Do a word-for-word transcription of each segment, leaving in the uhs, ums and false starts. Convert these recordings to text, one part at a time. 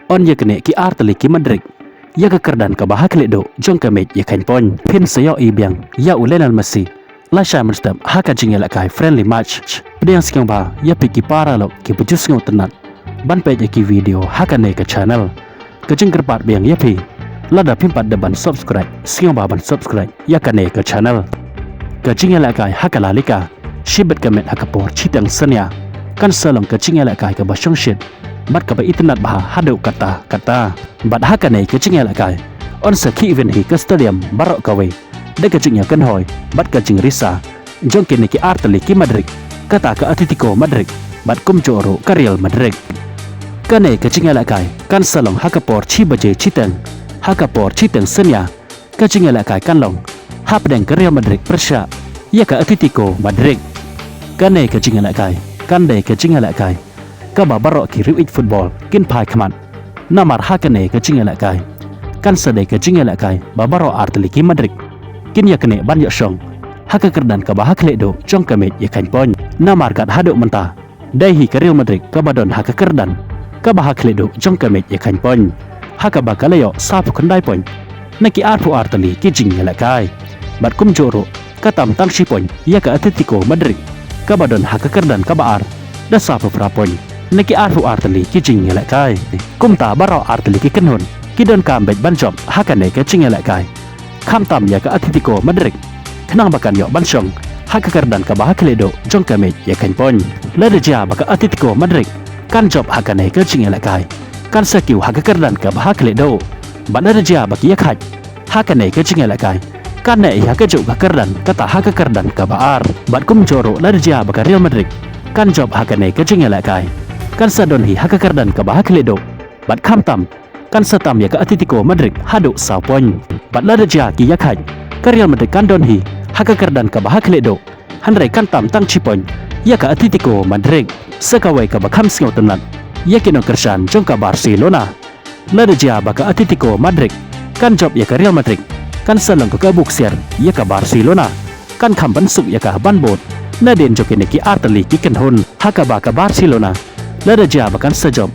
yn ïa knieh ki artylli ki madrik ïa ka kyrdan kaba ha khlieh duh jong ka match ïa khein point. Phin sa ïohi biang ïa u Lionel Messi lashai mynstep ha ka jingïalehkai friendly match. Pdiang sngewbha ïa phi ki paralok kiba ju sngewtynnat ban peit ïa ki video ha kane ka channel. Ka jingkyrpad biang ïa phi, lada phim pat dep ban subscribe, sngewbha ban subscribe ïa kane ka channel. Ka jingïalehkai ha ka La Liga, shibit ka match ha ka por shiteng synñia, kan sa long ka jingïalehkai kaba shongshit bad kaba itynnat bha haduh katta katta. Bad ha kane ka jingïalehkai yn sa khih win hi ka stadium baroh kawei da ka jingïakynhoi bad ka jingrisa jong kine ki artylli ki madrik, kata ka Atletico Madrid bad kumjuh ruh ka Real Madrid. Kane ka jingïalehkai kan sa long ha ka por shi baje shiteng, ha ka por shiteng synñia. Ka jingïalehkai kan long hapdeng ka Real Madrid pyrshah ïa ka Atletico Madrid. Kane ka jingïalehkai kan dei ka jingïalehkai kaba baroh ki riewieid football kin phai khmat, namar ha kane ka jingïalehkai kan sa dei ka jingïalehkai ba baroh artylli ki madrik kin ïa knieh ban ïoh shong ha ka kyrdan kaba ha khlieh duh jong ka match ïa khein point. Namar kat haduh mynta dei hi ka Real Madrid kaba don ha ka kyrdan kaba ha khlieh duh jong ka match ïa khein point, ha kaba ka la ïoh sawphew khyndai point na ki arphew artylli ki jingïalehkai. Bad kumjuh ruh ka tam tang shi point ïa ka Atletico Madrid kaba don ha ka kyrdan kaba ar da sawphew phra point na ki arphew artylli ki jingïalehkai. Kumta baroh artylli ki kynhun ki donkam beit ban jop ha kane ka jingïalehkai, khamtam ïa ka Atletico Madrid, khnang ba kan ïoh ban shong ha ka kyrdan kaba ha khlieh duh jong ka match ïa khein point. Lada jia ba ka Atletico Madrid kan jop ha kane ka jingïalehkai, kan sa kiew ha ka kyrdan kaba ha khlieh duh. Bad lada jia ba ki ïakhaid ha kane ka jingïalehkai, kan neh hi ha kajuh ka kyrdan kata ha ka kyrdan kaba ar. Bad kumjuh ruh lada jia ba ka Real Madrid kan jop ha kane ka jingïalehkai, kan sa don hi ha ka kyrdan kaba ha khlieh duh bad khamtam kan sa tam ïa ka Atletico Madrid haduh saw point. Bad lada jia ki ïakhaid, ka Real Madrid kan don hi ha ka kyrdan kaba ha khlieh duh, hynrei kan tam tang shi point ïa ka Atletico Madrid. Sa kawei kaba kham sngewtynnat ïa ki nongkyrshan jong ka Barcelona, lada jia ba ka Atletico Madrid kan jop ïa ka Real Madrid, kan sa long ka kabu ksiar ïa ka Barcelona, kan kham pynsuk ïa ka ban bud nadien jong kine ki artylli ki kynhun. Ha kaba ka Barcelona lada jia ba kan sa jop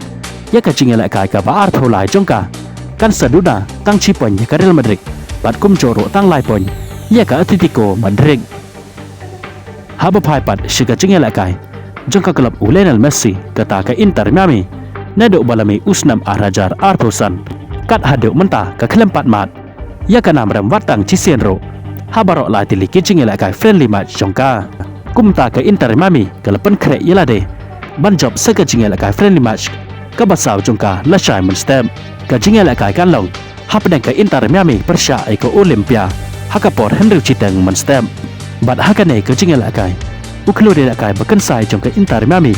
ïa ka jingïalehkai kaba arphew lai jong ka, kan sa duna tang shi point ïa ka Real Madrid bad kumjuh ruh tang lai point ïa ka Atletico Madrid. Haba phai pat sha ka jingïalehkai jong ka klub u Lionel Messi, kata ka Inter Miami, naduh ba la mih u snem ar hajar arphew san kat haduh mynta ka khlem pat mad ïa ka nam rem wat tang shisien ruh ha baroh lai tylli ki jingïalehkai friendly match jong ka. Kumta ka Inter Miami ka la pynkhreh ïa lade ban jop sa ka jingïalehkai friendly match kaba saw jong ka lashai mynstep. Ka jingïalehkai kan long hapdeng ka Inter Miami pyrshah ïa ka Olimpia ha ka por hynriew shiteng mynstep. Bad ha kane ka jingïalehkai, u khlur ïalehkai ba kynsai jong ka Inter Miami,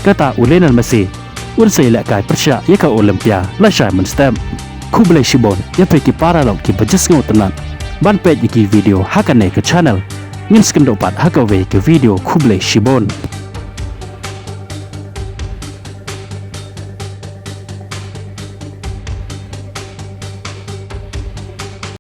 kata u Lionel Messi, un sa ïalehkai pyrshah ïa ka Olimpia lashai mynstep. Khublei shibun ïa phi ki paralok kiba ju sngewtynnat ban peit ïa ki video ha kane ka channel. Ngin sa ïakynduh pat ha kawei ka video, khublei shibun.